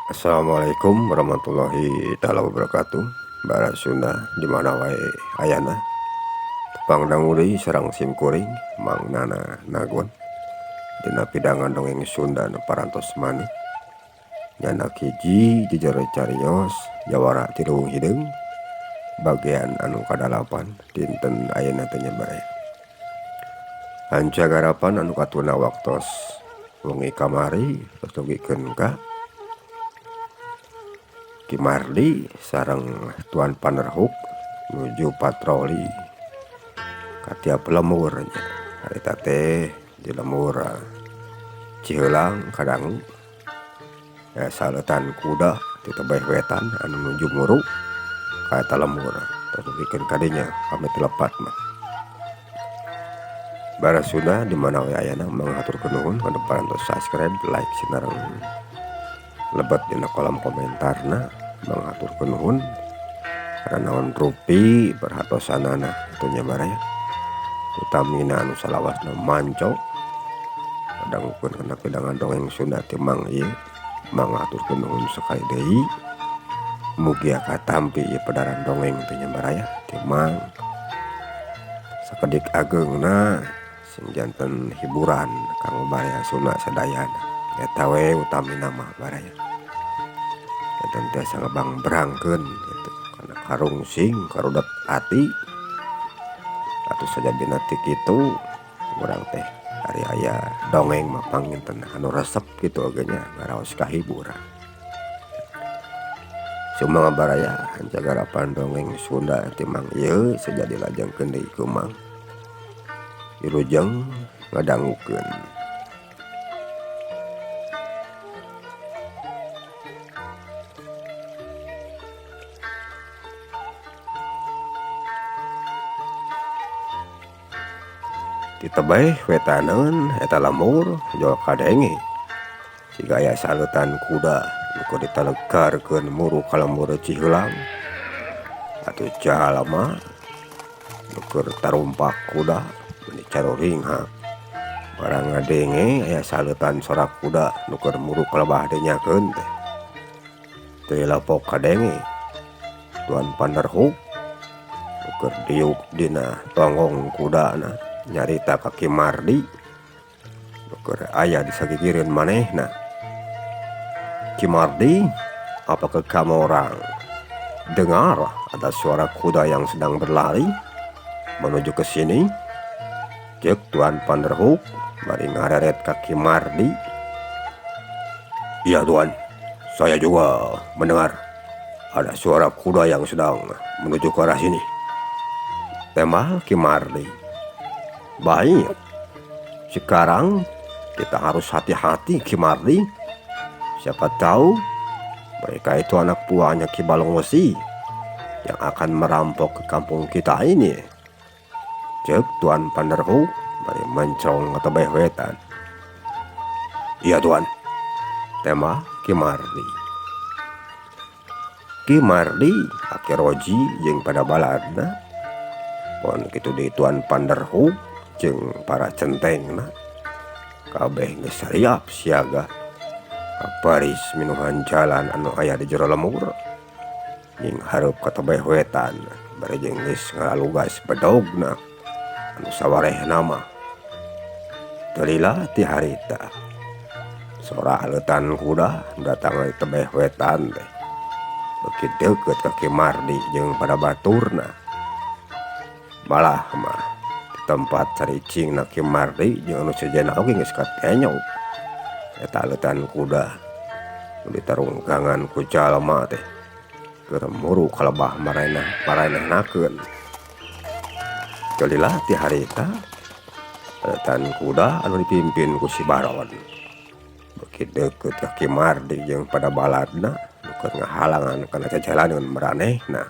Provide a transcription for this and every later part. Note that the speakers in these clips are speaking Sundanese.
Assalamualaikum warahmatullahi taala wabarakatuh. Bara Sunda di mana wae ayana. Tepang dangu deui sareng sim kuring Mang Nana Nagon. Dina pidangan dongeng Sunda nu parantos maneh. Nyanak hiji jejero carios jawara ti Leuweung Hideung bagian anu kadalapan dinten ayeuna teh nya baraya. Hanca garapan anu katuna waktos wengi kamari tos dugikeun ka Ki Mardi sareng Tuan Panderhuk nuju patroli ka tiap lemur nya. Harita teh di lemur Ciheulang kadangu saleutan kuda ti tebeh wetan anu nuju muru ka eta lemur tos dugikeun ka dinya pamit lepat mah. Bara Sunda di mana we ayana manghaturkeun nuhun kana parantos subscribe, like sinareng lebet dina kolom komentarna manghaturkeun nuhun kana naon rupi perhatosanana kitu nya baraya. Utamina anu salawasna manco ngadangukeun kana pidangan dongeng Sunda ti Mang ieu manghaturkeun nuhun sakali deui. Mugia katampi ieu pedaran dongeng teh nya baraya ti Mang. Sakedik ageungna sing janten hiburan kanggo baraya Sunda sadayana. Eta we utamina mah baraya. Janten tiasa ngabangbrangkeun kitu kana karungsing karudet ati. Atuh sajabina ti kitu urang teh ari aya dongeng mah panginten anu resep kitu oge nya ngaraos kahiburan. Sumangga baraya hanca garapan dongeng Sunda ti Mang ieu saja dilajengkeun deui ku Mang. Wilujeng ngadangukeun. Di tebeh wetaneun eta lemur jol kadenge siga aya saleutan kuda nu keur ditalegarkeun muru ka lemur Ciheulang. Atuh jalma nu keur tarumpak kuda meuni caruringhak. Barang ngadenge aya saleutan sorak kuda nu keur muru ka lebah denyakeun teh. Teu lapok kadenge Tuan Panderhuk nu keur diuk dina tonggong kudana nyarita ka Ki Mardi nu keur aya di sagigireun manehna. Ki Mardi, apakah kamu orang dengar ada suara kuda yang sedang berlari menuju ke sini? Ceuk Tuan Panderhuk bari ngareret ka Ki Mardi. Iya Tuan, saya juga mendengar ada suara kuda yang sedang menuju ke arah sini. Tembal Ki Mardi. Baik, sekarang kita harus hati-hati Ki Mardi. Siapa tahu mereka itu anak buahnya Ki Balong Wesi yang akan merampok ke kampung kita ini. Ceuk Tuan Panderhuk bari mencong ka tebeh wetan. Iya Tuan, tema Ki Mardi. Ki Mardi Aki Roji jeung pada baladna pon kitu deui Tuan Panderhuk jeung para centengna kabeh geus sariap siaga kabaris minuhan jalan anu aya di jero lemur jeung hareup ka tebeh wetan bari jeung geus ngalalugas bedogna anu sawarehna mah. Teu lila ti harita sora aleutan kuda datang di tebeh wetan teh beuki deukeut ka Ki Mardi jeung pada baturna. Malah mah di tempat caricingna Ki Mardi jeung anu sejenna oge geus katenyok eta aleutan kuda nu ditarungkangan ku jalma teh keur muru ka lebah maranehnakeun. Teu lila ti harita aleutan kuda anu dipimpin ku si Baron beuki deukeut ka Ki Mardi jeung pada baladna nu keur ngahalangan kana jajalaneun maranehna.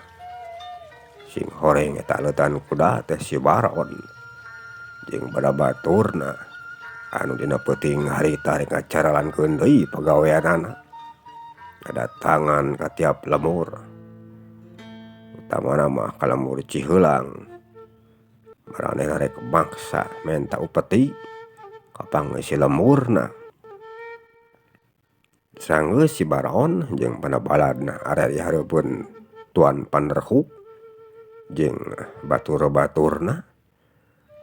Sing horeng eta aleutan kuda teh si Baron jeung pada baturna anu dina peuting harita rek ngacaralankeun deui pagaweanana. Ngadatangan ka tiap lemur, utamana mah ka lemur Ciheulang. Maranehna rek maksa menta upeti ka pangeusi lemurna. Sanggeus si Baron jeung panabaladna area di hareupeun Tuan Panderhuk jeung batur-baturna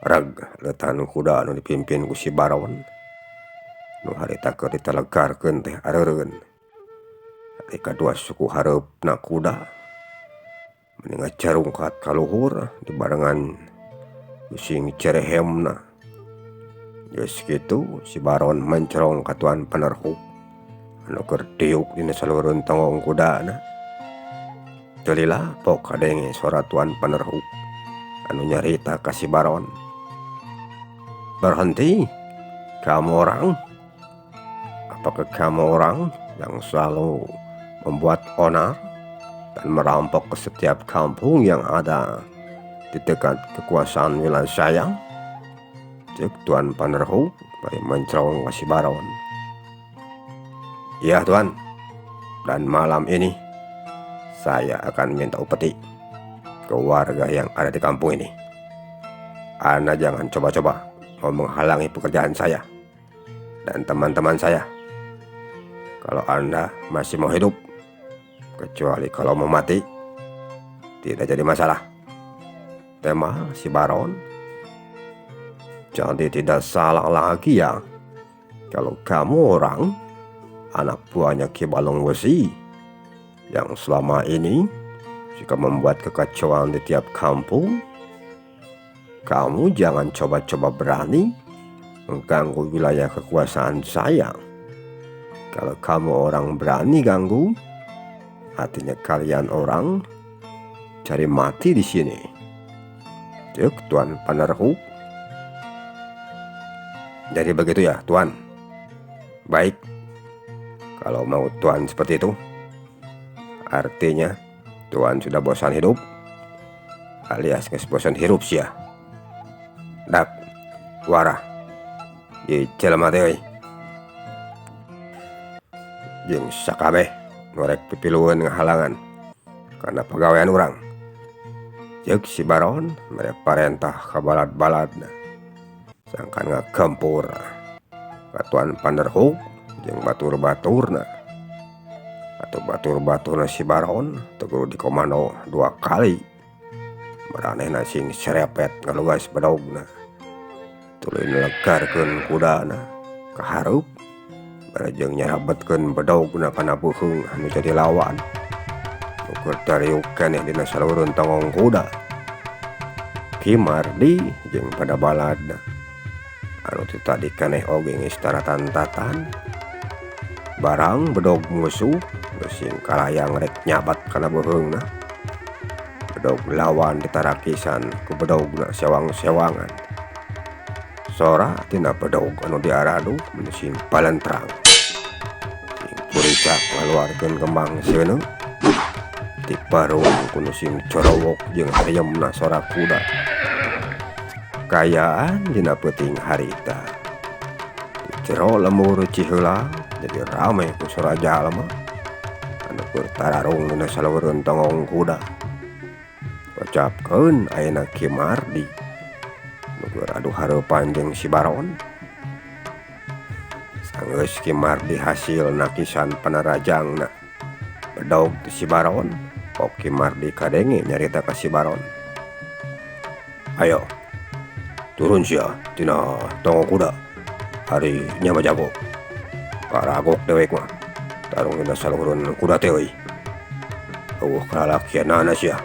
reg leutan kuda anu dipimpin ku si Baron nu harita keur ditelegarkeun teh areureun. Ari kadua suku hareupna kuda meni ngacarungkat ka luhur dibarengan sing cerehemna. Geus kitu si Baron mencerong ka Tuan Panderhuk anu keur diuk dina saluhureun tonggong kudana. Teu lila pok kadenge sora Tuan Panderhuk anu nyarita ka si Baron. Berhenti, kamu orang. Apakah kamu orang yang selalu membuat onar dan merampok ke setiap kampung yang ada di dekat kekuasaan wilayah saya? Cek Tuan Panderhuk bari mencerong ka si Baron. Iya Tuan, dan malam ini saya akan minta upeti ke warga yang ada di kampung ini. Anda jangan coba-coba mau menghalangi pekerjaan saya dan teman-teman saya. Kalau Anda masih mau hidup, kecuali kalau mau mati, tidak jadi masalah. Tema si Baron. Jadi tidak salah lagi ya, kalau kamu orang anak buahnya Ki Balong Wesi yang selama ini suka membuat kekacauan di tiap kampung. Kamu jangan coba-coba berani mengganggu wilayah kekuasaan saya. Kalau kamu orang berani ganggu, artinya kalian orang cari mati di sini. Cek Tuan Panderhuk. Jadi begitu ya Tuan. Baik, kalau mau Tuan seperti itu, artinya Tuan sudah bosan hidup, alias geus bosan hirup sia. Dak, warah, ieu jelema teh euy. Jeung sakabeh nu rek pipilueun ngahalangan kana pagawean urang. Ceuk si Baron mere parentah ka balad-baladna sangkan ngagempur ka Tuan Panderhuk jeung batur-baturna. Atuh batur-baturna si Baron teu kudu dikomando dua kali. Maranehna sing serepet ngalugas bedogna. Tuluy nelegarkeun kudana ka hareup bari jeung nyarabetkeun bedogna kana beuheung anu jadi lawan. Nu keur dariuk keneh dina saluhureun tonggong kuda. Ki Mardi jeung pada baladna anu ti tadi keneh oge geus taratan-tatan. Barang bedog musuh geus sing kalayang rek nyabat kana beuheungna. Bedog lawan ditarakisan ku bedogna sewang-sewangan. Sora tina bedog anu diaradu meni sing palentrang. Sing puricak ngaluarkeun kembang seuneu. Tiparung ku nu sing corowok jeung harieumna sora kuda. Kaayaan dina peuting harita. Di jero lembur Ciheulang jadi rame ku sora jalma anu keur tararung dina saluhureun tonggong kuda. Kocapkeun ayeuna Ki Mardi nu keur adu hareupan jeung si Baron. Sanggeus Ki Mardi hasil nakisan panarajangna bedog ti si Baron, pok Ki Mardi kadenge nyarita ka si Baron. Ayo, turun sia tina tonggong kuda. Ari nya mah jago. Karagok dewek mah tarung dina saluhureun kuda teh euy. Eueuh kalalakianana sia.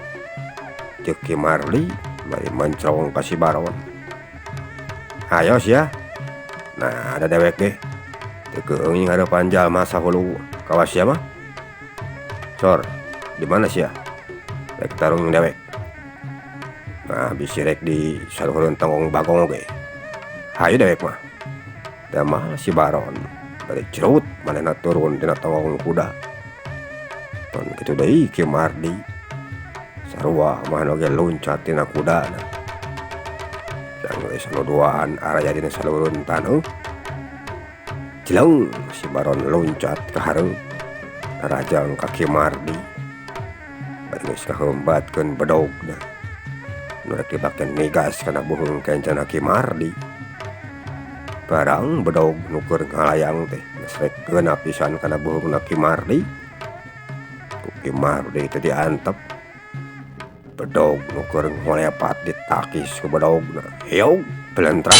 Ceuk Ki Mardi bari mencrong ka si Baron. Ayo sia. Nah, ada dewek ge. Teu keueung ngarepan jalma sahulu kawas sia mah. Sor, di mana sia? Rek tarung dewek. Nah, bisi rek di saluhureun tonggong bagong oge. Hayu dewek mah. Damah si Baron bari cerut manehna turun tina tonggong kuda. Ton kitu deui Ki Mardi. Sarua mah oge luncat tina kudana. Sanggeus anu duaan araya dina saluhureun taneuh. Jeleng si Baron loncat ka hareup. Narajang ka Ki Mardi. Bari geus kaheumbatkeun bedogna. Nu rek dipake migas kana beuheung kencana Ki Mardi. Barang bedog nu keur ngalayang teh Geus rek geuna pisan kana beuheungna Ki Mardi. Ku Ki Mardi teh diantep. Bedog nu keur ngolepat ditakis ku bedogna. Hiog belentrang.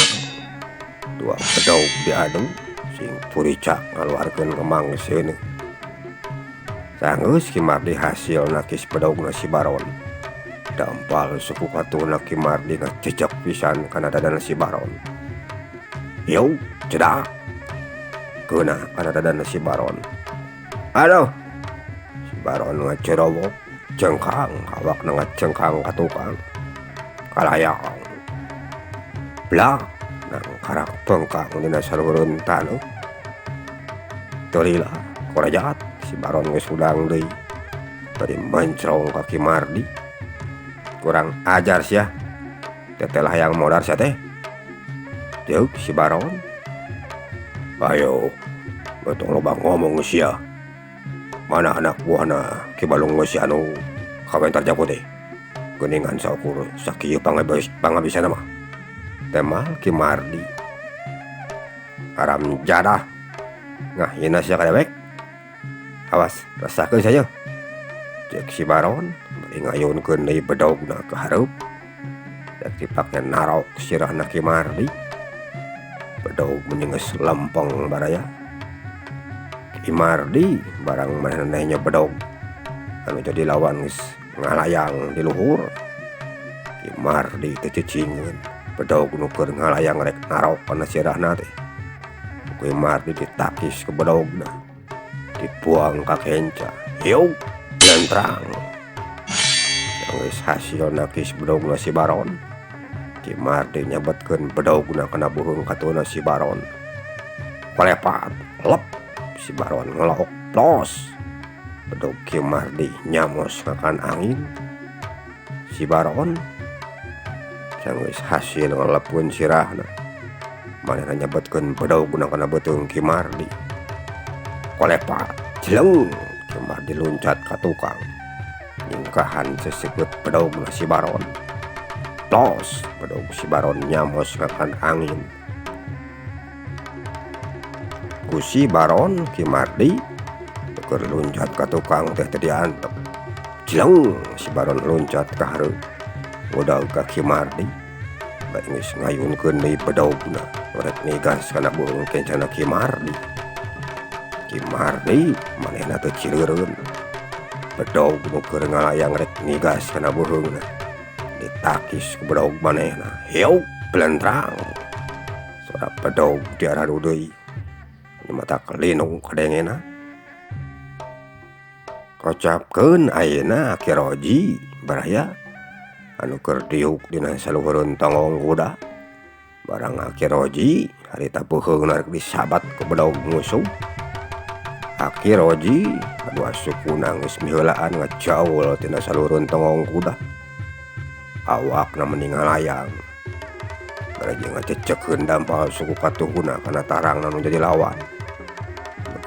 Dua bedog diadu sing puricak ngaluarkeun kembang seuneu. Sanggeus Ki Mardi hasil nakis bedogna si Baron. Dampal suku katuhna Ki Mardi ngacecek pisan kana dadana si Baron. Hiog cedak. Keuna kana dadana si Baron. Aduh. Si Baron ngacerowok cengkang, awakna ngacengkang ka tukang. Kalayang. Blak nangkarak bengkang dina saluhureun taneuh. Teu lila korejat si Baron geus hudang deui. Bari mencrong ka Ki Mardi. Kurang ajar sia. Teteh hayang modar sia teh. Jeung si Baron. Ayo, tong loba ngomong sia. Mana anak buahna Ki Balung geus anu kawentar jago teh. Geuningan saukur sakieu pangabisana mah. Temal Ki Mardi. Haram jadah. Ngahina sia ka dewek. Awas, rasakeun sia yeuh. Ceuk si Baron bari ngayunkeun deui bedogna ka hareup. Rek dipake narok sirahna Ki Mardi. Bedog meni geus lempeng baraya. Ki Mardi barang manehna nya bedog anu jadi lawan geus ngalayang di luhur. Ki Mardi teh cicingeun bedog nu keur ngalayang rek narok kana sirahna teh. Ki Mardi ditakis ku bedogna, dibuang ka kenca. Hiuk lentrang. Geus hasil nakis bedogna si Baron. Ki Mardi nyabetkeun bedogna kana beuheung katuna si Baron. Kolepat, lep, si Baron ngelok plos. Bedog Ki Mardi nyamos ngakan angin. Si Baron sanggeus hasil ngalepkeun sirahna. Manehna nyabetkeun bedogna kana beuteung Ki Mardi. Kolepat, jeleng, Ki Mardi luncat ka tukang. Nyingkahan seseukeut bedogna si Baron. Plos, bedog si Baron nyamos ngakan angin. Ku si Baron Ki Mardi keur luncat ka tukang teh teu diantep. Jeleng, si Baron luncat ka hareup. Ngudag ka Ki Mardi. Bari geus ngayunkeun deui bedogna rek nigas kana beuheung kencana Ki Mardi. Ki Mardi manehna teh cileureun. Bedog nu keur ngalayang rek nigas kana beuheungna. Ditakis ku bedog manehna. Hiuk belentrang. Sora bedog diaradu deui. Mata kelinung kadengena. Kocapkeun ayeuna Ki Roji baraya anu keur diuk dina saluhureun tonggong kuda. Barang Aki Roji harita beuheungna rek disabat ku bedog musuh. Aki Roji kadua sukuna geus miheulaan ngajaul tina saluhureun tonggong kuda. Awakna meni ngalayang. Bari jeung ngacecekeun dampal suku katuhuna kana tarangna nu jadi lawan.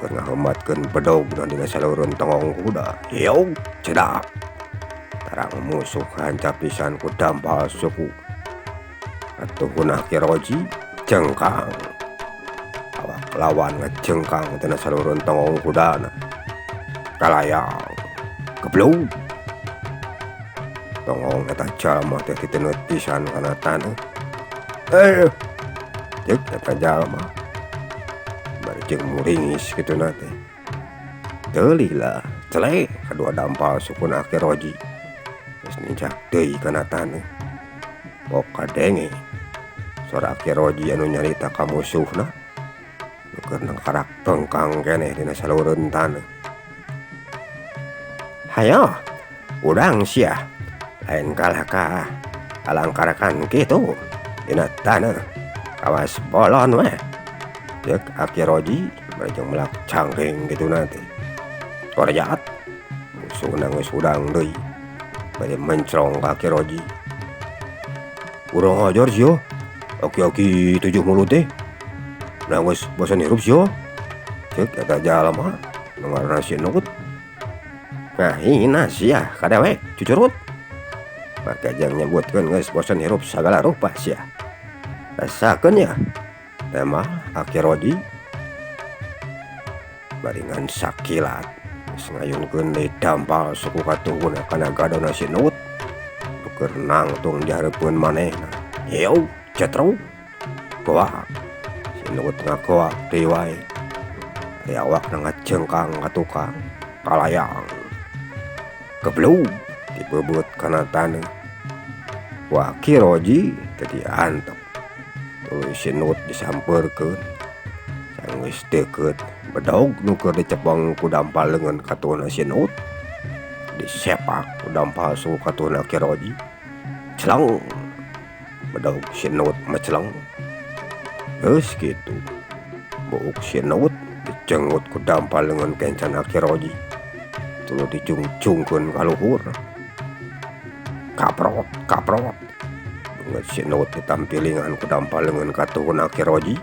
Keur ngaheumatkeun bedogna dina saluhureun tonggong kuda. Hiog cedak. Tarang musuh kahancap pisan ku dampal suku. Katuhuna Ki Roji jengkang. Awak lawan ngajengkang tina saluhureun tonggong kudana. Kalayang. Geblug. Tonggong eta jalma teh diteungeut pisan kana taneuh. Ceuk eta jalma. Bari jeung muringis kituna teh. Teu lila, celek kadua dampal sukuna Ki Roji. Geus nincak deui kana taneuh. Pok kadenge sora Ki Roji anu nyarita ka musuhna. Nu keur nangkarak bengkang keneh dina saluhureun taneuh. Hayo, urang sia lain kalah ka alangkarakan kitu dina taneuh. Awas bolon weh. Ceuk Aki Roji bari jeung melak cangking kituna teh. Korejat musuhna geus hudang deui. Bari mencrong ka Aki Roji. Urang ajar sia. Aki-aki 7 mulut teh. Nah geus bosan hirup sia. Ceuk eta jalma nu ngaranna si Nut. Ngahina sia ka dewek cucurut. Make jeung nyebutkeun geus bosan hirup sagala rupa sia. Rasakeun ya. Tema Aki Roji. Bari ngan sakilat geus ngayunkeun deui dampal suku katuhuna kana gadona si Nut nu keur nangtung di hareupeun manehna. Hiu cetruk goak si Nut ngagoak deui wae. Ari awakna ngacengkang ka tukang kalayang. Geblug dibebeut kana taneuh. Ku Aki Roji teu diantep. Tuluy si Nut disampeurkeun. Sanggeus deukeut bedog nu keur dicepeng ku dampal leungeun katuhna si Nut disepak ku dampal suku katuhna Aki Roji. Celeng bedog si Nut meceleng. Geus kitu buuk si Nut dicengut ku dampal leungeun kencan Aki Roji. Tuluy dijungjungkeun ka luhur. Kaprot kaprot beungeut si Nut ditampilingan ku dampal leungeun katuhna Aki Roji.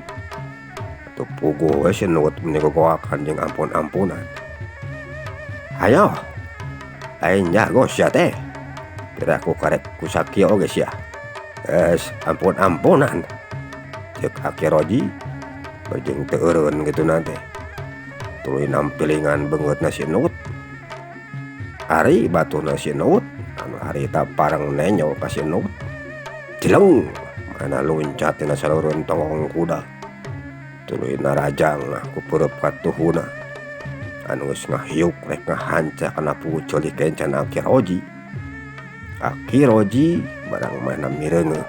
Atuh puguh we si Nut meni gogoakan jeung ampun-ampunan. Hayoh lain jago sia teh. Piraku karek ku sakieu oge sia. Geus ampun-ampunan ceuk Aki Roji bari jeung teu eureun kituna teh. Tuluy nampilingan beungeutna si Nut. Ari baturna si Nut anu harita pareng nenjo ka si Nut. Cileng mana luncat tina salureun tonggong kuda. Tuluy narajang ku peureub katuhuna anu geus ngahiuk rek ngahanca kana pugu ceuli kencan Aki Roji. Aki Roji barang manehna mireungeuh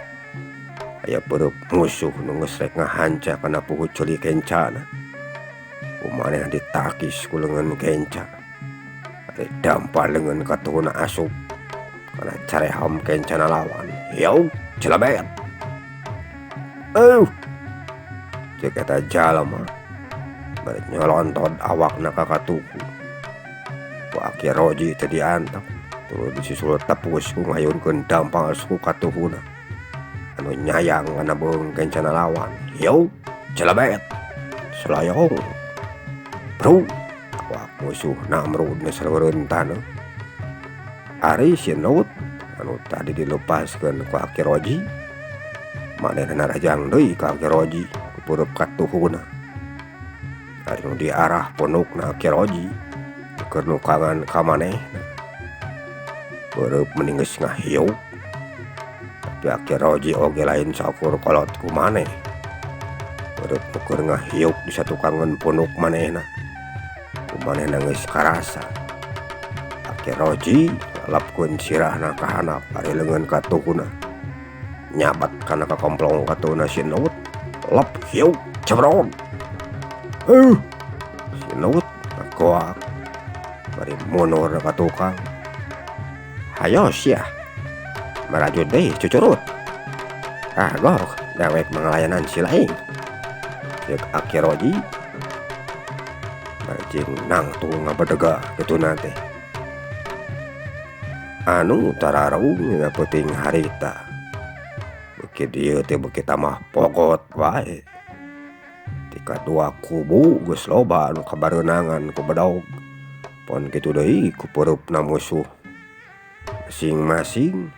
aya peureub musuh nu geus rek ngahanca kana pugu ceuli kencana. Ku manehna ditakis ku leungeun kenca. Ari dampal leungeun katuhuna asup kana careham kencana lawan. Hiuk celebet. Ceuk eta jalma bari nyolontod awakna ka katuhu. Ku Aki Roji teu diantep tuluy disusul tepus ku ngayunkeun dampal suku katuhuna anu nyayang kana beuheung kencana lawan. Hiuk celebet selayong. Brung awak musuh namrud na salureun taneuh. Ari si Nut anu tadi dilepaskeun ku Aki Roji manehna narajang deui ka Aki Roji ku peureub katuhuna. Ari nu diarah pundukna Aki Roji keur nukangan ka manehna. Peureub meni geus ngahiuk. Tapi Aki Roji oge lain saukur kolot ku maneh. Peureub nu keur ngahiuk di satukangeun punduk manehna. Ku manehna geus karasa. Aki Roji lalapkeun sirahna ka handap ari leungeun katuhuna. Nyabat kana kakomplong katuhuna si Nut. Lep hiuk cebrod. Si Nut ngagoak bari mundur ka tukang. Hayo sia marajud deui cucurut. Kagok dewek manglayanan si laing. Ceuk Aki Roji bari jeung nangtung ngabedega kituna teh. Anu tararung dina peuting harita. Beuki dieu teh beuki tambah pogot wae. Ti kadua kubu geus loba anu kabareunangan ku bedog. Pon kitu deui ku peureupna musuh masing-masing.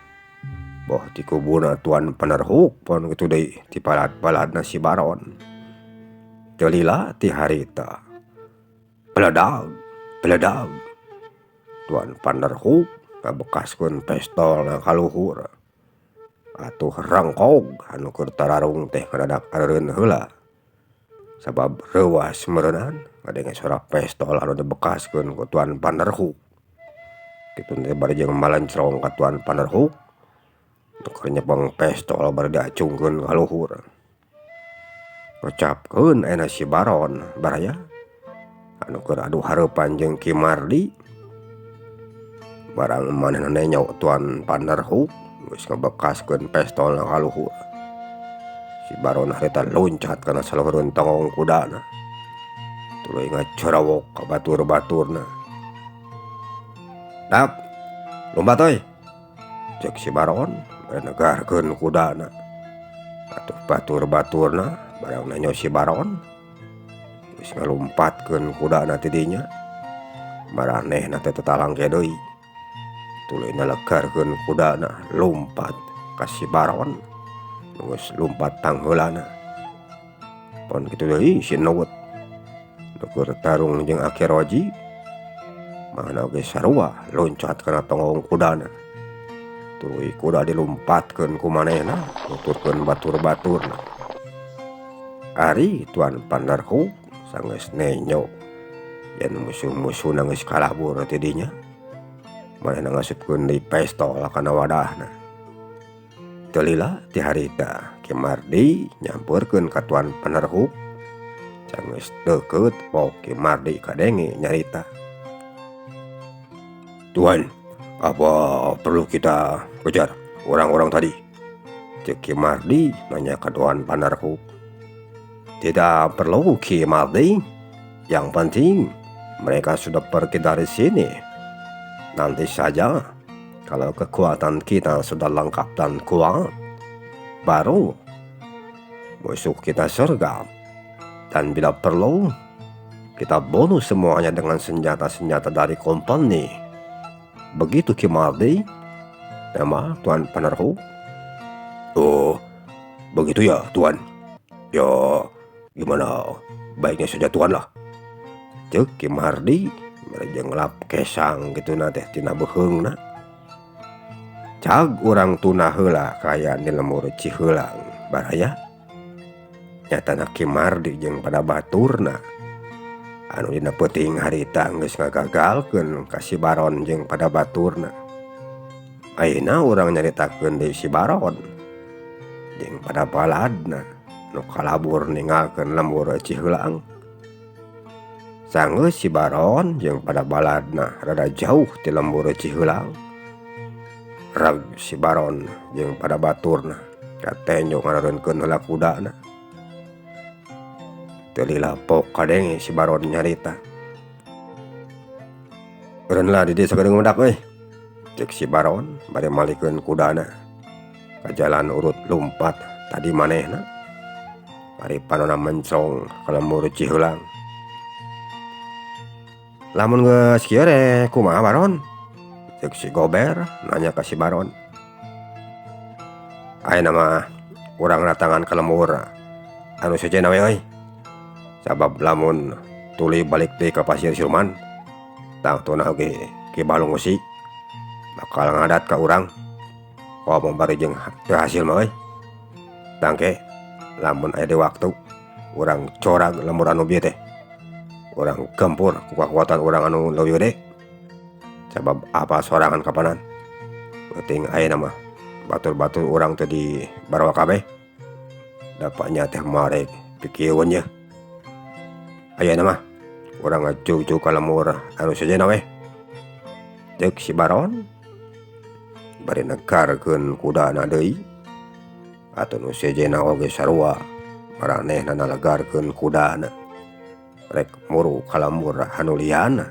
Boh ti kubuna Tuan Panerhuk pon kitu deui ti balad-baladna si Baron. Teu lila ti harita. Beledag beledag. Tuan Panerhuk ngabekaskeun pestolna ka luhur. Atuh rengkog anu keur tararung teh ngadadak areureun heula. Sabab reuas meureunan ngadenge sora pestol anu dibekaskeun ku Tuan Panerhuk. Kitu teh bari jeung malencrong ka Tuan Panerhuk nu keur nyepeng pestol bari diacungkeun ka luhur. Ngocapkeun ayeuna si Baron baraya anu keur adu hareupan jeung Ki Mardi. Barang manehna nenjo Tuan Panerhuk geus ngabekaskeun pestolna ka luhur. Si Baron harita luncat kana saluhureun tonggong kudana. Tuluy ngacorawok ka batur-baturna. Dap, lumpat euy. Ceuk si Baron bari negarkeun kudana. Atuh batur-baturna barang nenjo si Baron geus ngalumpatkeun kudana ti dinya. Maranehna teh tetalangke deui. Tuluy nalegarkeun kudana lumpat ka si Baron. Geus lumpat tangheulana. Pon kitu deui si Nut. Nu keur tarung jeung Aki Roji manehna oge sarua loncat kana tonggong kudana. Tuluy kuda dilumpatkeun ku manehna nuturkeun batur-baturna. Ari Tuan Panderhoek sanggeus nenjo yen musuh-musuhna geus kalabur ti dinya. Manehna ngasupkeun deui pestol kana wadahna. Teu lila ti harita Ki Mardi nyampeurkeun ka Tuan Panderhoek. Sanggeus deukeut pok Ki Mardi kadenge nyarita. "Tuan, apa perlu kita kejar orang-orang tadi?" Cek Ki Mardi nanya ka Tuan Panderhoek. "Tidak perlu Ki Mardi. Yang penting mereka sudah pergi dari sini. Nanti saja kalau kekuatan kita sudah lengkap dan kuat, baru musuh kita sergap. Dan bila perlu, kita bunuh semuanya dengan senjata-senjata dari kompeni." Begitu Ki Mardi, nama Tuan Panderhoek. "Oh, begitu ya Tuan. Ya, gimana baiknya saja Tuan lah." Cek Ki Mardi bari jeung ngelap kesang kitu na teh tina beuheungna. Cag urang tunda heula kaayaan di lembur Ciheulang baraya. Nyatana Ki Mardi jeung pada baturna anu dina peuting harita geus ngagagalkeun ka si Baron jeung pada baturna. Ayeuna urang nyaritakeun deui si Baron jeung pada baladna nu kalabur ninggalkeun lembur Ciheulang. Sanggeus si Baron jeung pada baladna rada jauh ti lembur Ciheulang. Reg si Baron jeung pada baturna katenjo ngareunkeun heula kudana. Teu lila pok kadenge si Baron nyarita. "Eureun lah di dieu sakedeung medak euy," cek si Baron bari malikeun kudana ka jalan urut lumpat tadi manehna. Bari panona mencong ka lembur Ciheulang. "Lamun geus kieu rek kumaha Baron?" Cek si Gober nanya ka si Baron. "Ayeuna mah urang datangan ka lembur anu sejenna we euy. Sabab lamun tuluy balik deui ka pasir siluman, tangtuna oge Ki Balung Wesi bakal ngadat ka urang. Komo bari jeung teu hasil mah euy. Tangke lamun aya deui waktu urang corag lembur anu bieu teh. Urang gempur ku kakuatan urang anu leuwih gede. Sabab apal sorangan kapanan. Penting ayeuna mah batur-batur urang teh di barawa kabeh. Dapatnya teh marek pikieueun yeuh. Ayeuna mah urang ngajugjug ka lembur anu sejenna we," cek si Baron bari negarkeun kudana deui. Atuh nu sejenna oge sarua maranehna nalegarkeun kudana rek muru ka lembur anu lianna.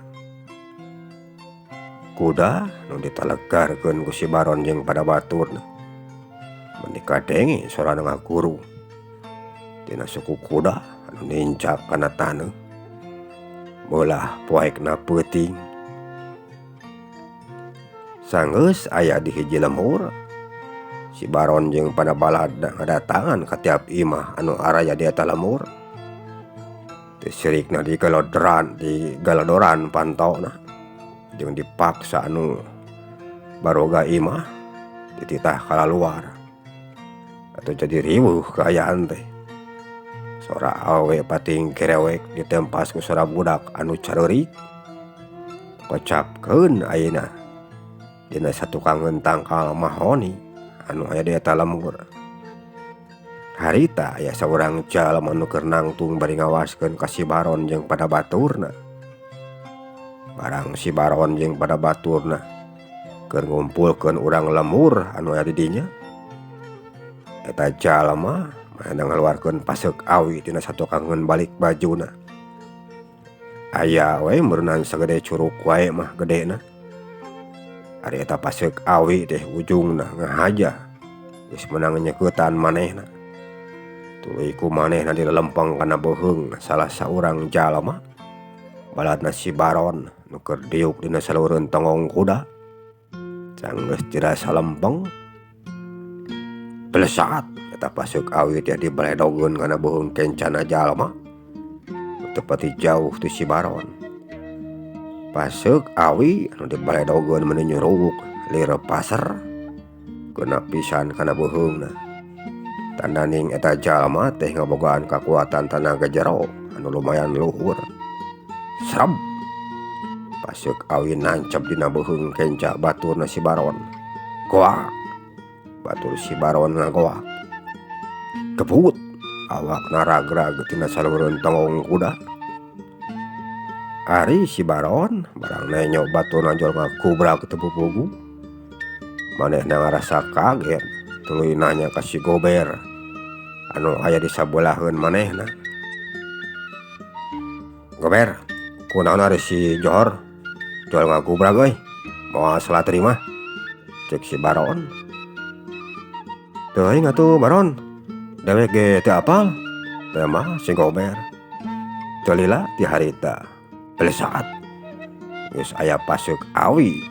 Kuda nu ditalegarkeun ku si Baron jeung pada baturna meuni kadenge sorana ngaguru tina suku kuda anu nincak kana taneuh meulah poekna peuting. Sanggeus aya di hiji lembur, si Baron jeung pada baladna ngadatangan ka tiap imah anu araya di eta lembur. Teu sirikna digalodoran pantona jeung dipaksa anu baroga imah dititah kalaluar. Atuh jadi riweuh kaayaan teh. Sora awewe pating kerewek ditempas ku sora budak anu careurik. Kocapkeun ayeuna dina satukangeun tangkal mahoni anu aya di eta lembur. Harita aya saurang jalma anu keur nangtung bari ngawaskeun ka si Baron jeung pada baturna. Barang si Baron jeung pada baturna keur ngumpulkeun urang lembur anu aya di dinya. Eta jalma manehna ngaluarkeun paseuk awi tina satukangeun balik bajuna. Aya we meureunan sagede curuk wae mah gedena. Ari eta paseuk awi teh ujungna ngahaja geus meunang nyekeutan manehna. Tuluy ku manehna dilelempeng kana beuheung salah saurang jalma. Baladna si Baron nu keur diuk dina saluhureun tonggong kuda. Sanggeus dirasa lempeng, belesat eta paseuk awi teh dibeledogeun kana beuheung kencana jalma. Teu pati jauh ti si Baron. Paseuk awi anu dibaledogeun meni nyuruk lir paser keuna pisan kana beuheungna. Tandaning eta jalma teh ngabogaan kakuatan tanaga jero anu lumayan luhur. Sreb! Paseuk awi nancep dina beuheung kenca baturna si Baron. Goak! Batur si Baron ngagoak. Kebut! Awakna ragrag tina salureun tonggong kuda. Ari si Baron barang nenyo baturna jol ngakubrak teu pupugu. Manehna ngarasa kaget tuluy nanya ka si Gober anu aya di sabeulah manehna. Gober, kunaon ari si Johor jol ngagubrak euy, moal salah terima. Cek si Baron. Teuing atuh Baron, dewek ge teu apal. Teh mah si Gober. Teu lila ti harita pelesat. Geus aya paseuk awi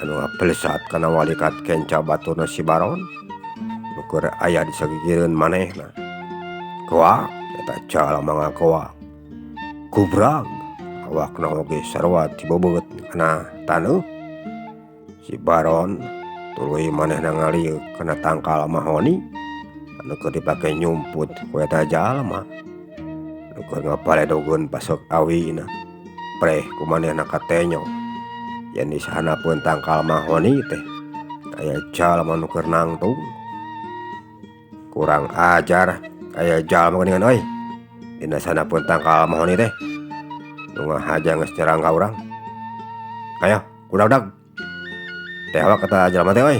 anu ngapelesat kana walikat kenca baturna si Baron. Nu keur aya di sagigireun manehna. Goak eta jalma ngagoak. Gubrag awakna oge sarua tibebeut kana taneuh. Si Baron tuluy manehna ngalieuk kana tangkal mahoni anu keur dipake nyumput ku eta jalma. Nu keur ngapaledogeun paseuk awina. Preh ku manehna katenyo yen di sahanapeun tangkal mahoni teh aya jalma nu keur nangtung. Kurang ajar aya jalma geuningan euy. Dina sahanapeun tangkal mahoni teh nu ngahaja geus nyerang ka urang. Ayo udag-udag. Teh awak eta jalma teh euy.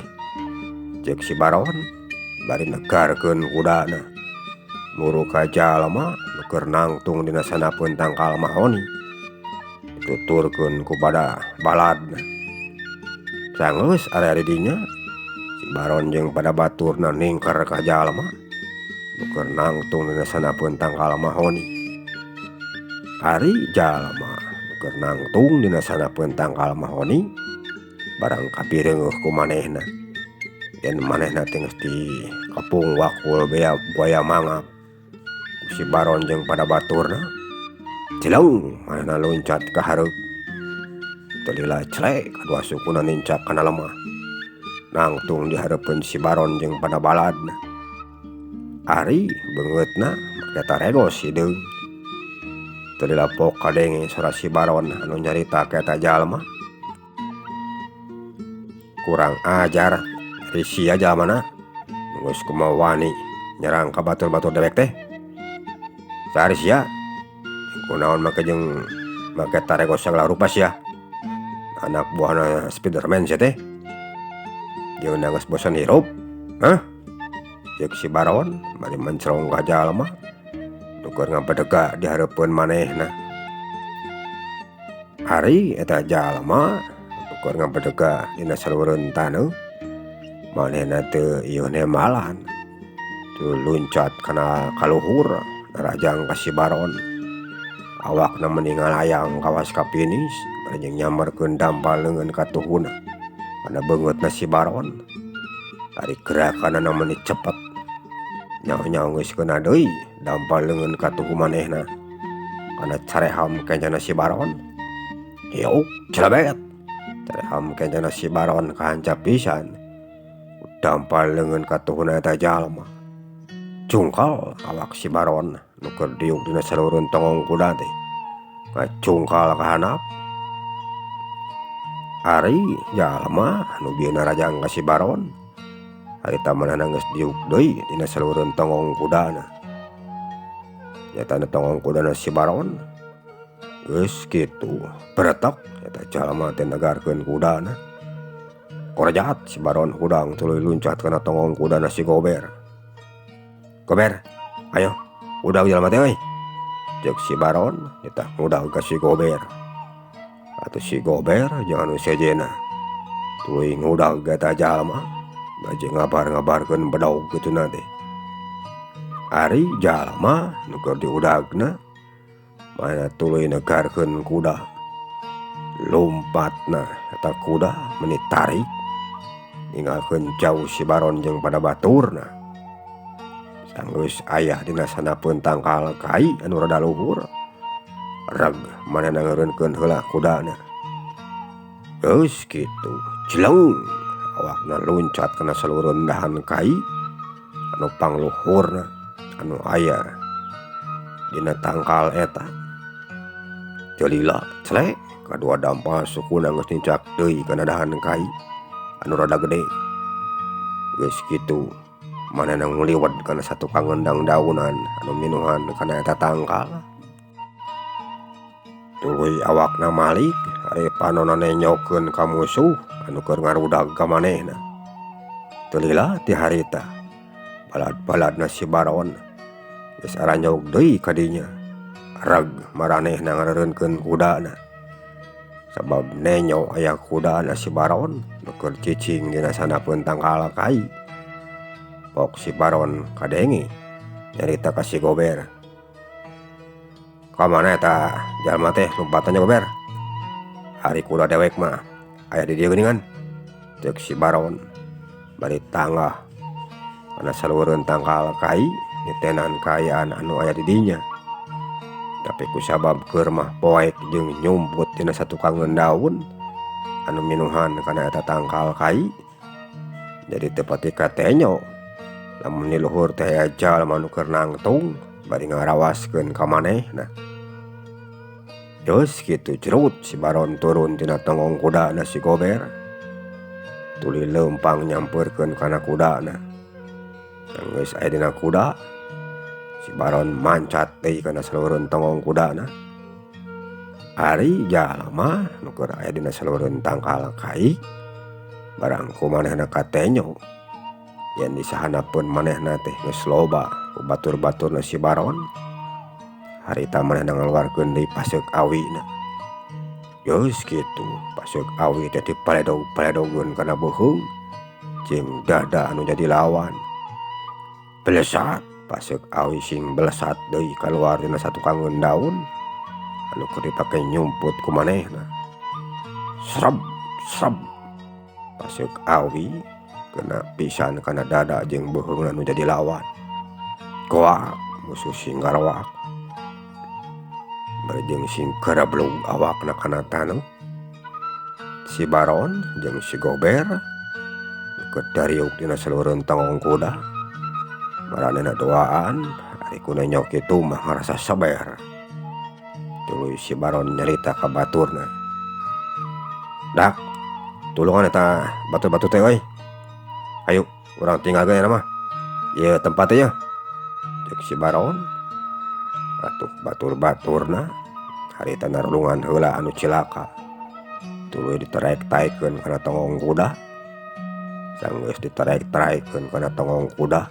Ceuk si Baron bari negarkeun kudana. Muru ka jalma nu keur nangtung dina sahanapeun tangkal mahoni. Dituturkeun ku pada baladna. Sanggeus ari-ari dinya si Baron jeung pada baturna ningker ka jalma nu keur nangtung dina sahanapeun tangkal mahoni. Ari jalma nu keur nangtung dina sahanapeun tangkal mahoni barang kapireungeuh ku manehna. Yen manehna teh geus dikepung wakul bea buaya mangap. Si Baron jeung pada baturna cileung manehna loncat ka hareup. Teu lila clek kadua sukuna nincak kana lemah. Nangtung di hareupeun si Baron jeung pada baladna. Ari beungeutna make taregos hideung. Teu lila pok kadenge sora si Baron anu nyarita ka eta jalma. Kurang ajar ari sia jalmana geus kumaha wani nyerang ka batur-batur dewek teh. Saha ari sia? Kunaon make jeung make taregos sagala rupa sia. Anak buahna Spiderman sia teh. Jeung geus bosan hirup. Hah? Ceuk si Baron bari mencrong ka jalma nu keur ngabedega di hareupeun manehna. Ari eta jalma nu keur ngabedega dina salureun taneuh manehna teu ieu nemalan. Teu luncat kana kaluhur narajang ka si Baron. Awakna meni ngalayang kawas kapinis bari jeung nyamberkeun dampal leungeun katuhuna kana beungeutna si Baron. Ari gerakanana meni cepet. Nyaho-nyaho geus keuna deui dampal leungeun katuhu manehna kana careham kencana si Baron. Hiuk celebet. Careham kencana si Baron kahancap pisan. Dampal leungeun katuhuna eta jalma. Cungkal awak si Baron nu keur diuk dina salureun tonggong kuda teh. Ngacungkal ka handap. Ari jalma anu bieu narajang ka si Baron harita manehna geus diuk deui dina salureun tonggong kudana. Nyatana tonggong kudana si Baron geus kitu beretok eta jalma teh negarkeun kudana. Korejat si Baron hudang tuluy luncat kana tonggong kudana si Gober. Gober, ayo udag jalma teh euy. Ceuk si Baron nitah ngudag ka si Gober. Atuh si Gober jeung anu sejenna tuluy ngudag eta jalma baju ngabar-ngabarkeun bedog kituna teh. Ari jalma nu keur diudagna mana tuluy negarkeun kuda. Lompatna eta kuda meni tarik ninggalkeun jauh si Baron jeung pada baturna. Sanggeus aya dina sanapeun tangkal kai anu rada luhur. Reg manehna ngeureunkeun heula kudana. Geus kitu jeleng awakna luncat kana salureun dahan kai anu pangluhurna anu aya dina tangkal eta. Teu lila celek kadua dampal sukuna geus nincak deui kana dahan kai anu rada gede. Geus kitu manehna nguliwet kana satukang ngendang daunan anu minuhan kana eta tangkal. Tuluy awakna malik ari panonna nenyokeun ka musuh anu keur ngarudag ka manehna. Teu lila ti harita balad-baladna si Baron geus aranyog deui ka dinya. Reg maranehna ngareureunkeun kudana. Sabab nenyo aya kudana si Baron nu keur cicing dina sandapeun tangkal kai. Pok si Baron kadenge nyarita ka si Gober. Ka mana eta jalma teh lompatan nya Gober? Ari kuda dewek mah aya di dieu geuningan. Ceuk si Baron bari tanggah kana salureun tangkal kai nitenan kaayaan anu aya di dinya. Tapi kusabab keur mah poek jeung nyumput dina satukangeun daun anu minuhan kana eta tangkal kai jadi teu pati katenyo lamun di luhur teh aya jalma nu keur nangtung bari ngarawaskeun ka manehna. Geus kitu cerut si Baron turun tina tonggong kudana si Gober. Tuluy leumpang nyampeurkeun kana kudana. Geus aya dina kuda si Baron mancat deui kana salureun tonggong kudana. Ari jalma nu keur aya dina salureun tangkal kai barang ku manehna katenyo yen disahanapeun manehna teh geus loba ku batur-baturna si Baron. Harita manehna ngaluarkeun deui paseuk awina. Geus kitu paseuk awi teh dipaledog-paledogeun kana beuheung jeung dada anu jadi lawan. Belesat paseuk awi sing belesat deui kaluar dina satukangeun daun anu keur dipake nyumput ku manehna. Sreb sreb paseuk awi kena pisan kana dada jeung beuheungna nu jadi lawan. Goak musuh sing garoak bari jeung sing karablug awakna kana taneuh. Si Baron jeung si Gober keur dariuk dina salureun tonggong kuda. Maranehna duaan ari ku nenyok kitu mah ngarasa saber. Tuluy si Baron nyarita ka baturna. Dak, tulungan eta batur-batur teh euy. Ayo urang tinggalkeun eta mah. Ieu tempat teh nya. Ceuk si Baron. Atuh batur-baturna harita narulungan heula anu cilaka. Tuluy diterek-taekeun kana tonggong kuda. Sanggeus diterek-taekeun kana tonggong kuda,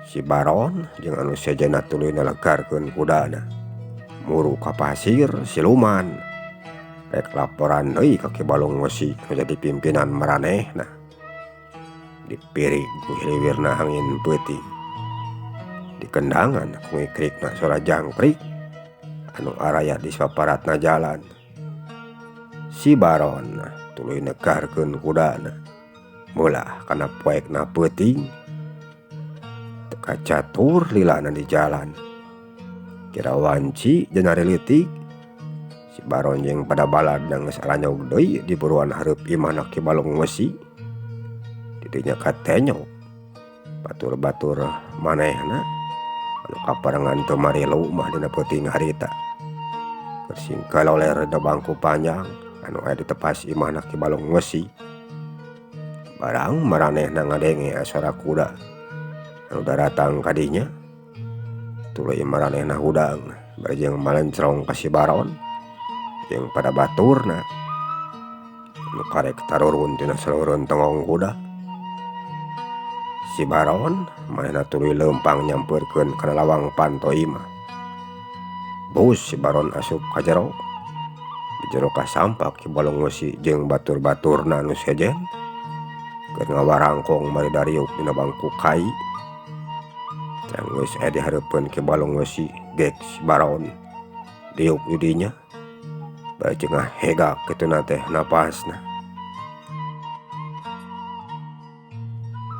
si Baron jeung anu sejenna tuluy nalegarkeun kudana. Muru ka pasir siluman. Rek laporan deui ka Ki Balong Wesi nu jadi pimpinan maranehna. Dipirig ku hiliwirna angin peuting. Dikendangan ku ngikrikna sora jangkrik anu araya di saparatna jalan. Si Baron tuluy negarkeun kudana. Meulah kana poekna peuting. Teu kacatur lilana di jalan. Kira wanci jeung ari leutik si Baron jeung pada baladna geus aranyog deui di buruan hareup imahna Ki Balong Wesi. Di dinya katenyo batur-batur manehna anu kaparengan teu marilu mah dina peuting harita. Keur sing kaloler da bangku panjang anu aya di tepas imahna Ki Balong Wesi. Barang maranehna ngadenge sora kuda anu daratang ka dinya. Tuluy maranehna hudang bari jeung malencrong ka si Baron jeung pada baturna anu karek tarurun tina salureun tonggong kuda. Si Baron manehna tuluy leumpang nyampeurkeun kana lawang panto imah. Bus si Baron asup ka jero. Di jero kasampak Ki Balong Wesi jeung batur-baturna anu sejen keur ngawarangkong bari dariuk dina bangku kai. Geus aya di hareupeun Ki Balong Wesi gek si Baron diuk di dinya bari jeung ngahegak kituna teh napasna.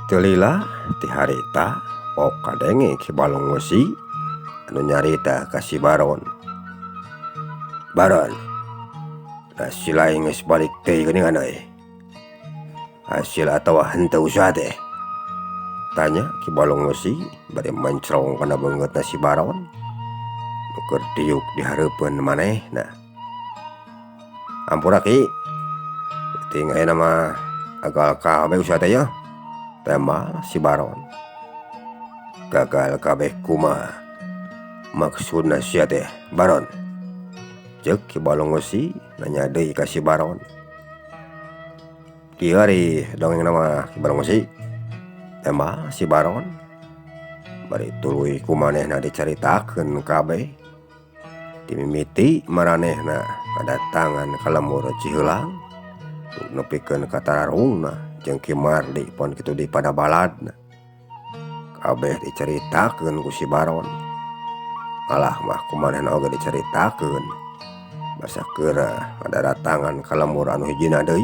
Teu lila ti harita pok kadenge Ki Balong Wesi anu nyarita ka si Baron. Baron, da si laing geus balik deui geuningan euy. Hasil atawa henteu usaha teh? Tanya Ki Balong Wesi bari mencrong kana beungeutna si Baron nu keur diuk di hareupeun manehna. Ampura Ki, penting ayeuna mah gagal kabeh usaha teh yeuh. Tembal si Baron. Gagal kabeh kumaha maksudna sia teh Baron? Ceuk Ki Balong Wesi nanya deui ka si Baron. Kieu ari dongengna mah Ki Balong Wesi. Tembal si Baron. Bari tuluy ku manehna dicaritakeun kabeh. Dimimiti maranehna kadatangan ka lembur Ciheulang nepikeun ka tararungna jeung Ki Mardi pon kitu di pada baladna. Kabeh dicaritakeun ku si Baron. Alah mah ku manehna oge dicaritakeun. Basa keur ngadatangan ka lembur anu hijina deui.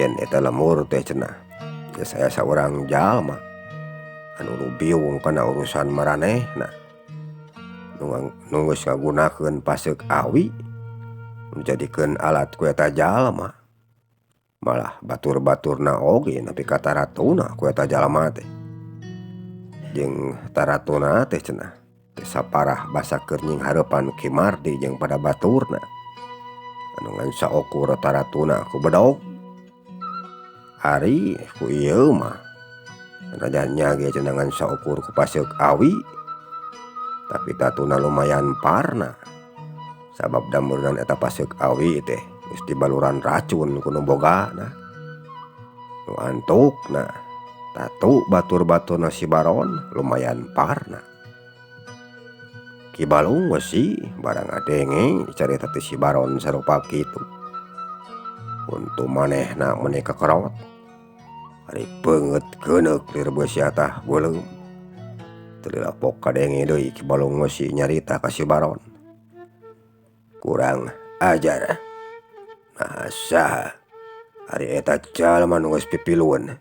Yen eta lembur teh cenah geus aya saurang jalma anu rubiung kana urusan maranehna. Nu geus ngagunakeun paseuk awi dijadikeun alat ku eta jalma. Malah batur-baturna oge nepi ka taratuna ku eta jalma teh. Jeung taratuna teh cenah teu saparah basa keur nyinghareupan Ki Mardi jeung pada baturna. Anu ngan saukur taratuna ku bedog. Ari ku ieu mah sanajan ge cenah ngan saukur ku paseuk awi, tapi tatuna lumayan parna. Sabab dameureun eta paseuk awi teh geus dibaluran racun ku nu bogana. Nu antukna tatu batur-baturna si Baron lumayan parna. Ki Balong Wesi barang ngadenge carita ti si Baron sarupa kitu. Untu manehna meuni kakerot. Ari beungeut geuneuk lir beusi atah beuleum. Teu dilapok kadenge deui Ki Balong Wesi nyarita ka si Baron. Kurang ajar. Nah saha ari eta jalma nu geus pipilueun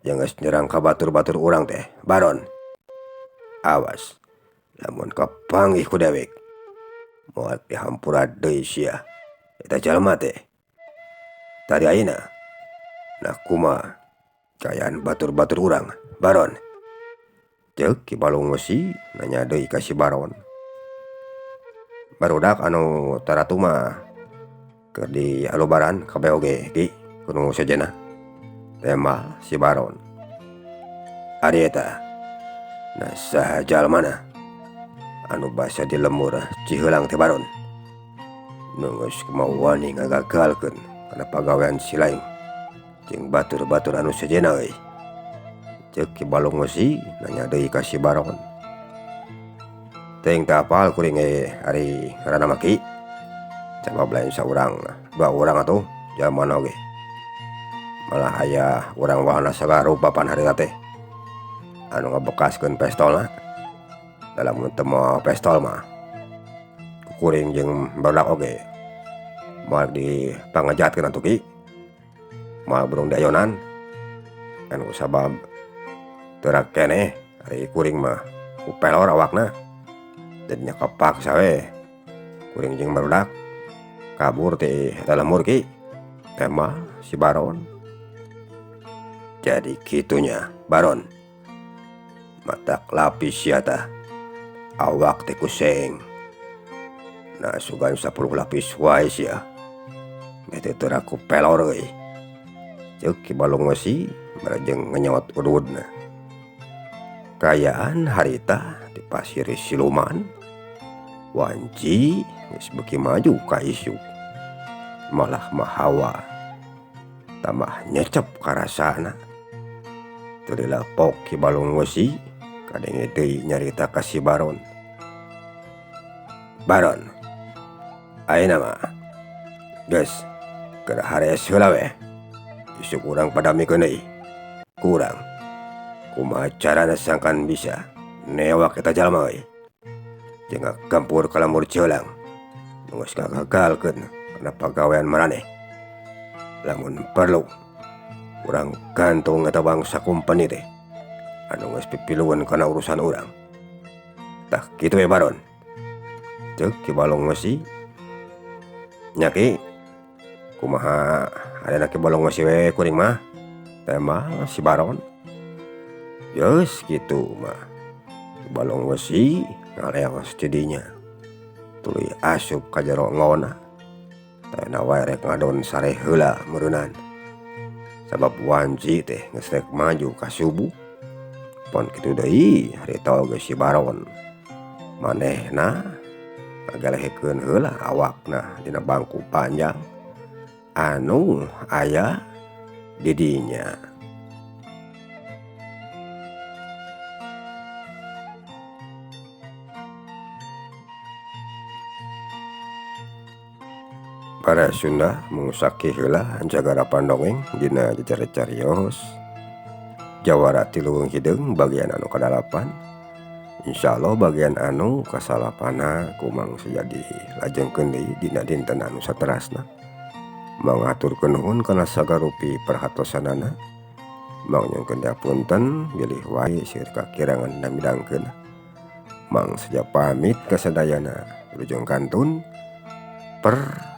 jeung geus nyerang ka batur-batur urang teh Baron. Awas lamun kapanggih ku dewek moal dihampura deui sia eta jalma teh. Tadi ayeuna nah kumaha kaayaan batur-batur urang Baron? Ceuk Ki Balong Wesi nanya deui ka si Baron. Barudak anu taratu mah keur di alubaran kabeh oge Ki kudu sejenna. Tembal si Baron. Ari eta nah saha jalmana anu basa di lembur Ciheulang teh Baron? Nu geus kumaha wani ngagagalkeun kana pagawean si laing jeung batur-batur anu sejenna euy. Ceuk Ki Balong Wesi nanya deui ka si Baron. Teuing teu apal kuring ge ari ngaranna mah Ki. Sabab lain saurang dua urang atuh jalmana oge. Malah aya urang wahana sagala rupa pan harita teh anu ngabekaskeun pestolna. Lamun teu mawa pestol mah kuring jeung barudak oge moal dipangejatkeun atuh Ki. Moal burung diayonan anu sabab teu keneh ari kuring mah ku pelor awakna. Jadinya kapaksa we kuring jeung barudak kabur ti eta lembur Ki. Tembal si Baron. Jadi kitunya Baron. Matak lapis sia tah awak teh kuseng. Nah sugan 10 lapis wae sia. Meh teh teu ku pelor euy. Ceuk Ki Balong Wesi barajeng ngenyot ududna. Kaayaan harita di pasir siluman wanci geus beuki maju ka isuk. Malah mahawa tambah nyecep karasana. Teu dilapok Ki Balong Wesi kadenge deui nyarita ka si Baron. Baron, ayeuna mah geus keur harees heula we. Isuk urang padamikeun deui. Kurang kumaha carana sangkan bisa newak eta jalma euy. Jeung ngagempur ka lembur Ciheulang nu geus ngagagalkeun kana pagawean maraneh. Lamun perlu urang gantung eta bangsa kumpeni teh anu geus pipilueun kana urusan urang. Tah kitu we Baron. Ceuk Ki Balong Wesi Nya Ki, kumaha ayeuna Ki Balong Wesi we kuring mah tembal si Baron. Geus kitu mah Ki Balong Wesi ngaleos ti dinya tuluy asup ka jero ngona. Tayana wae rek ngadon sare heula meureunan. Sabab wanci teh geus rek maju ka subuh. Pon kitu deui harita oge si Baron manehna ngagelehekeun heula awakna dina bangku panjang anu aya di dinya. Para Sunda mangusaki heula jagara pandongeng dina jejer carios Jawara ti Leuweung Hideung bagian anu kadalapan. Insyaallah bagian anu kasalapana kumang sejadi lajengkeun deui dina dinten anu saterasna. Mangaturkeun nuhun kana sagarupi perhatosanana. Mangnyungkeun diapunten bilih wae seueur kakirangan damidangkeun. Mang seja pamit kasadayana wilujeng kantun permios.